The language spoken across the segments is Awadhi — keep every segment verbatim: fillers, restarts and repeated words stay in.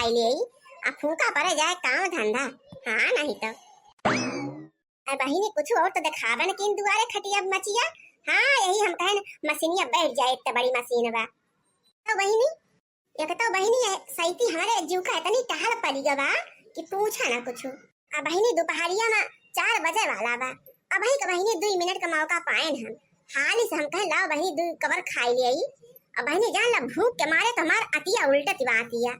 ले आई, आ फूंका परे जाए काम धंधा। हाँ, नहीं तो। अरे बहिनी, कुछ और तो देखावे न किन दुआरे खटिया मचिया। हाँ, यही हम कहेन, मशीनिया बैठ जाए, इतनी बड़ी मशीन बा। तो बहिनी, एक तो बहिनी, ये सैती हमरे जीव का इतनी टहल पड़ी गवा कि पूछा ना कुछ। अब बहिनी, दोपहरिया में चार बजे वाला बा। अब वही के बहिनी, दुई मिनट का मौका पाएन हम। हाली से हम कहे, "लाओ बहिनी, दुई कवर खाई ले आई।" अब बहिनी, जान ला, भूख के मारे तो हमार अतिया उल्टत बा अतिया।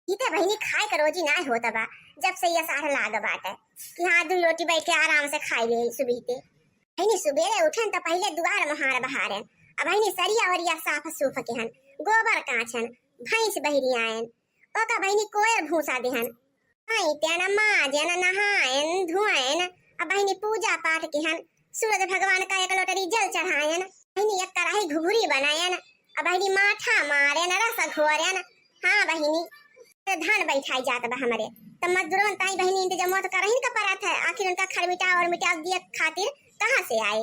इते बहिनी, खाए के रोजी नाय होत बा, जब से ये साढ़ लाग बाटे कि हाँ, दुई रोटी बैठ के आराम से खाई ले सुबह के। बहिनी, सुबेरे उठेन तो पहिले दुआर मोहार बहारेन। अब बहिनी, सरिया वरिया साफ सूफ केहन, गोबर काछन, भैंस बहरी आएन, ओका बहिनी कोयर भूसा देहन। आई तेन माजेन, नहाएन, धोएन। अब बहिनी, पूजा पाठ केहन, सूरज भगवान का एक लोटरी जल चढ़ाएन। बहिनी, एक कढ़ाई घुघुरी बनाएन। अब बहिनी, माठा मारेन, रस घोरेन। हाँ बहिनी, तो धान बैठाई जात बा हमरे, तो मजदूरन ताई बहिनी इंतजाम तो करहिन का परत है, आखिर उनका खरमिटा और मिटा दिए खातिर कहाँ से आए?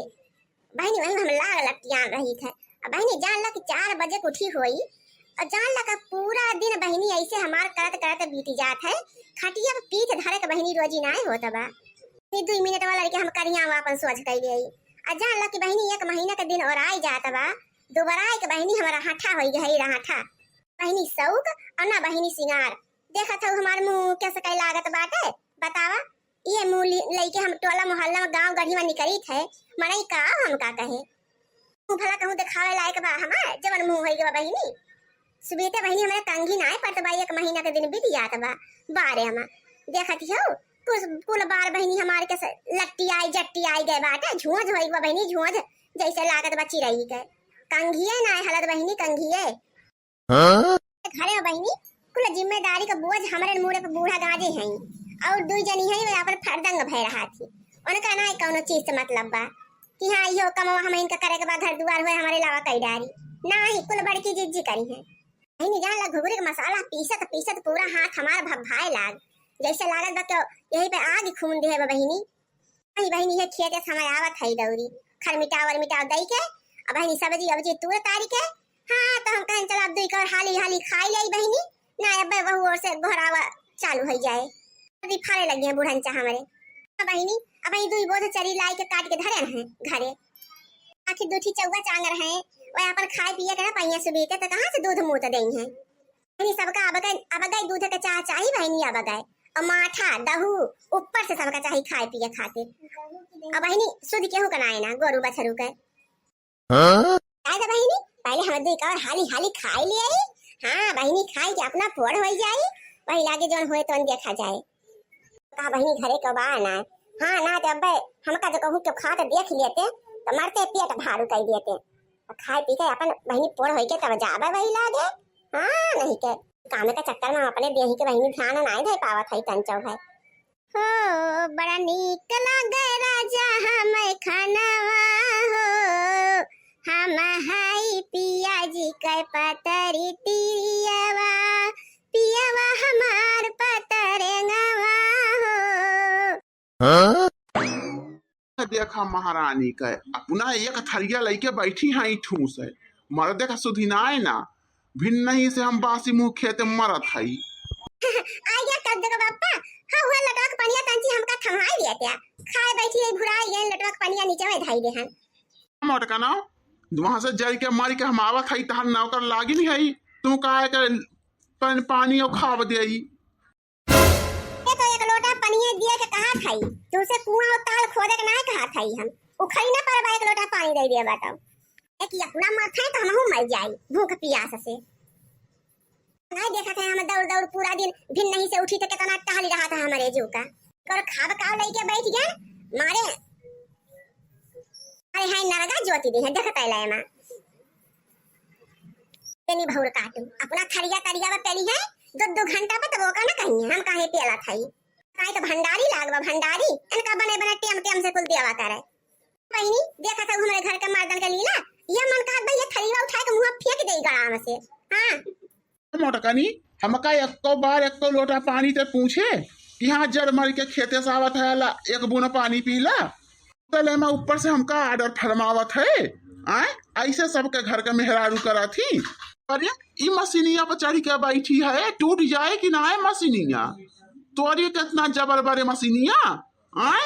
बहिनी, वही हम लाग लटियान रही थे। अब बहिनी, जान ला कि चार बजे के उठी होई, और जान ला का पूरा दिन बहिनी ऐसे हमार करत करत बीती जात है। खटिया पे पीठ धरे के बहिनी रोजी नाय होत बा। ये दुई मिनट वाला लड़के हम करिया अपन सोच कैले आई। आ जान ला कि बहिनी, एक महीना के दिन और आई जात बा, दोबारा के बहिनी हमारा हाथा होई गई रहाठा। बहिनी शौक और ना बहिनी सिंगार। देखत हऊ हमार मुंह कैसे कई लागत बाटे, बतावा। ये मुंह लइके हम टोला मोहल्ला में गांव गढ़ी में निकली थे, मनई का हमका कहे? मुंह भला कहूँ देखावे लायक बा हमार, जवन मुंह होई गवा बहिनी। सुबेते बहिनी हमारे कंघी नाय पड़त बा, एक महीना के दिन बीत जात बा। बारे अमा देखत हऊ कुल, कुल बार बहिनी हमार के स-, लट्टी आई जट्टी आई गए बाटे, झुंझ होई गवा बहिनी, झुंझ जैसे लागत बा चिरई के। कंघिए नाय हलत बहिनी, कंघिए। हाँ? घरे में बहिनी, कुल जिम्मेदारी का बोझ हमरे मूड़े पे बूढ़ा गाजे हैं, और दुई जनी हैं, वे अपन फरदंग भय रहा थी। उनका ना कौनो चीज से मतलब बा कि हाँ, इहो कमवा हम इनका करे के बा, घर दुआर होए, हमारे अलावा कई डारी। ना ही कुल बड़की जिज्जी करी है। बहिनी, जान ला, घुघरी के मसाला पीसत पीसत पूरा हाथ हमार भभाए लाग, जैसे लागत बा कि यही पे आग खून दे बा बहिनी। बहिनी, बहिनी, ये खेते समय आवत है दौरी, खरमिटाव वरमिटाव दई के, अब बहिनी सब्जी अब्जी तूर तारी के। हाँ, तो हम कहें, "चल, अब दुई कौर हाली हाली खाई ले बहिनी, ना अब बहू और से गोहरावा चालू हो जाए।" अभी फाड़े लगी हैं बूढ़न चा हमरे। हाँ बहिनी, अब बहिनी दुई बोझ चरी लाई के काट के धरे हैं घरे। आखिर दू ठी चौवा चांगर हैं, वह अपन खाए पिए के ना पाइए सुबीते, तो कहाँ से दूध मूत देई हैं? बहिनी, सबका अब गए, अब गए दूध के चाह चाही बहिनी, अब गए। और माठा, दहू, ऊपर से सबका चाही खाए पिए खातिर। और बहिनी, सुध केहू के नाय ना, गोरू बछरू के। हाँ? जाए दे बहिनी, पहले हम दुई कौर हाली हाली खाई ले आई। हाँ बहिनी, खाई के अपना पोड़ होई जाई, वही लागे जौन होए तौन देखा जाए। का बहिनी घरे के बा ना? हाँ ना, तो अब्बे हमका जो कहूँ के खा तो देख लेते, तो मरते पेट भारू कर देते। तो खाए पी के अपन बहिनी पोर होई के तब जाबे वही लागे। हाँ, नहीं के कामे के चक्कर में अपने देही के बहिनी ध्यान नाय दे पावत है तंचो है। हो, बड़ा नीक लागे राजा हमें खानवा हो, हम हई पियाजी के पतरी तिरियवा, पियवा हमार पतरेंगवा हो। हाँ? देखा महारानी के, अपना एक थरिया लइके बैठी हैं ठूस है। मर्दे का सुधि नाय ना, भिन नहीं से हम बासी मुंह खेते मरत हई। आइया कर देखो बापा, हाँ हुआ लटवा के पनिया तंची हमका थमाई दिया त्या। खाए बैठी है भुराई गए, लटवा के पनिया नीचे में धाई दे हैं। मोटका ना, वहां से जाई के मारी के हम आवत हई, तहर नौकर लागिन हई, तू काहे के पन-, पानी और खाव देई। ये तो एक लोटा पनिया दिए के कहा खाई, तुमसे कुआं और ताल खोदे के ना कहा खाई हम। उखड़ी ना परबा, एक लोटा पानी दे दिया बाटो। एक अपना मर खाए तो हमहू मर जाई भूख पियास से। नहीं देखा था हम दौड़ दौड़ पूरा दिन भिन नहीं से उठी तो कितना टहल रहा था हमारे जीव का। और खाब काव लइके बैठ गए मारे। अरे हाय नरगा ज्योति दी है, देखत है लायमा। तेनी भौर काटू, अपना थरिया तरिया में पेली है, दो दो घंटा पे तब ओका ना कहिए, हम काहे पेला थाई। काहे तो भंडारी लागबा, भंडारी, इनका बने बने टेम टेम से कुल देवा करे। बहिनी, देखा था हमरे घर के मर्दन के लीला, ये मन कहत बा, ये थरिया उठा के मुंह फेंक दे गड़ाम से। हाँ। मोटकनी, हमका एको बार एको लोटा पानी ते पूछे कि हाँ, जड़ मर के खेते से आवत है ला, एक बूंद पानी पीला। तले में ऊपर से हमका order फरमावत है, आय, ऐसे सबके घर के मेहरारू करा थी। अरे, ई मशीनिया पर चढ़ के बैठी है, टूट जाए कि ना है मशीनिया? तोरी कितना जबर बरे मशीनिया, आय?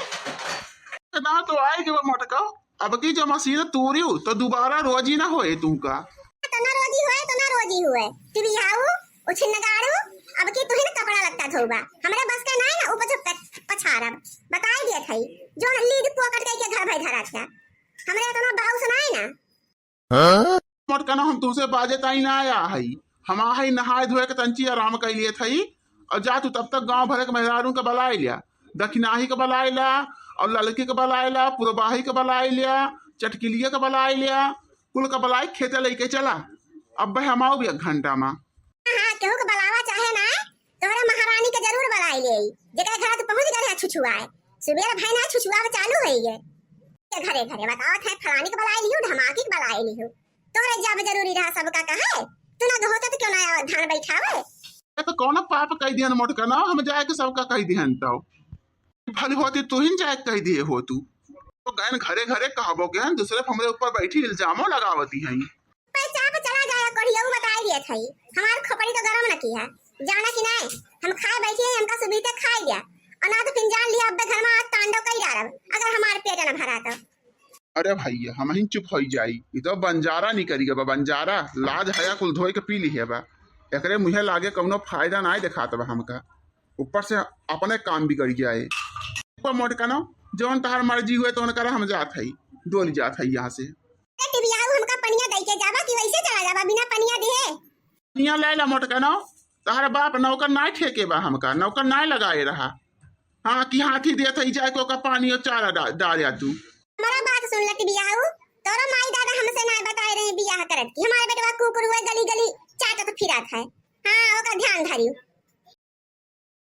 ना तो आए के बा मोटका, अब की जो मशीन तूरी तो दोबारा रोजी ना होए तू का। तो ना रोजी होए, तो ना रोजी होए। टिबियाऊ, उछिन्नगारू, अब की तुहिन कपड़ा लत्ता धोबा। हमरे बस के नाय ना, ऊपर से प-, पछारब। बताई दिए थई, जो लीड पोकट कई के घर भई धरा था। हमरे इतना बाउस नाय ना। हाँ? मोटका ना, हम तुमसे बाजे ताई ना आया है। हम आ है नहाए धोए के तंची आराम कर लिए थई। और जा तू तब तक गांव भर के मेहरारू के बलाए लिया, दखिनाही के बलाए ला, और ललकी के बलाए ला, पुरबाही के बलाए लिया, चटकिलिया के बलाए लिया, कुल के बलाए खेते लेके चला। अब हम आओ भी एक घंटा में। हाँ, केहू के बलावा चाहे ना, तोहरे महारानी के जरूर बलाए ले आई, जेकरे घर तू पहुंच गए है छुछुआए। सुबेर भई ना छुछुआ चालू है ये। ये घरे घरे बतावत है, फलानी के बलाए लियो, धमाकी के बलाए लियो। तोहरे जब जरूरी रहा सबका कहे, तू ना होते तो क्यों ना धान बैठावे? ए, तो कौन पाप कह दिहन मोटका ना, हम जाए के सबका कह दिहन तो। भली होती तू ही जाए के कह दिए हो तू। तो गैन घरे घरे कहबो के, दूसरे पे हमरे ऊपर बैठी इल्जामो लगावती हैं। पैसा पे चला जाए कोढ़िया, वो बताई दिए थई। हमार खोपड़ी तो गरम न की है, जाना कि नहीं? हम खाए बैठी हैं, हमका सुबीते खाए दिया, और ना तो फिर जान लिया, अब घर में आज तांडव कई डारब, अगर हमार पेट न भरा तो। अरे भैया, हम ही चुप हो जाई। ई तो बंजारा निकल गया बा, बंजारा। लाज हया कुल धोए के पी ली है बा। एकरे मुँहे लागे कौनो फायदा नाय देखात बा हमका। ऊपर से अपने काम बिगड़ जाए। ऊपर मोटका ना, जौन तहार मर्जी हुए तो उनकर हम जात हई, डोल जात हई यहाँ से। ए टिबियाऊ, हमका पनिया दई के जाबा कि वैसे चला जाबा बिना पनिया दिए? पनिया ले ला मोटका ना, तहार बाप नौकर नाय ठेके बा हमका, नौकर नाय लगाए रहा। हाँ, कि हाथी देत हई जाए के ओका पानी और चारा डा-, डाल आ तू। हमारा बात सुन ले टिबियाऊ, तोरा माई दादा हमसे नाय बताए रहे बियाह करत कि हमारे बेटवा कुकुर हुए गली गली चाटत फिरत है। हाँ, ओका ध्यान धरियो।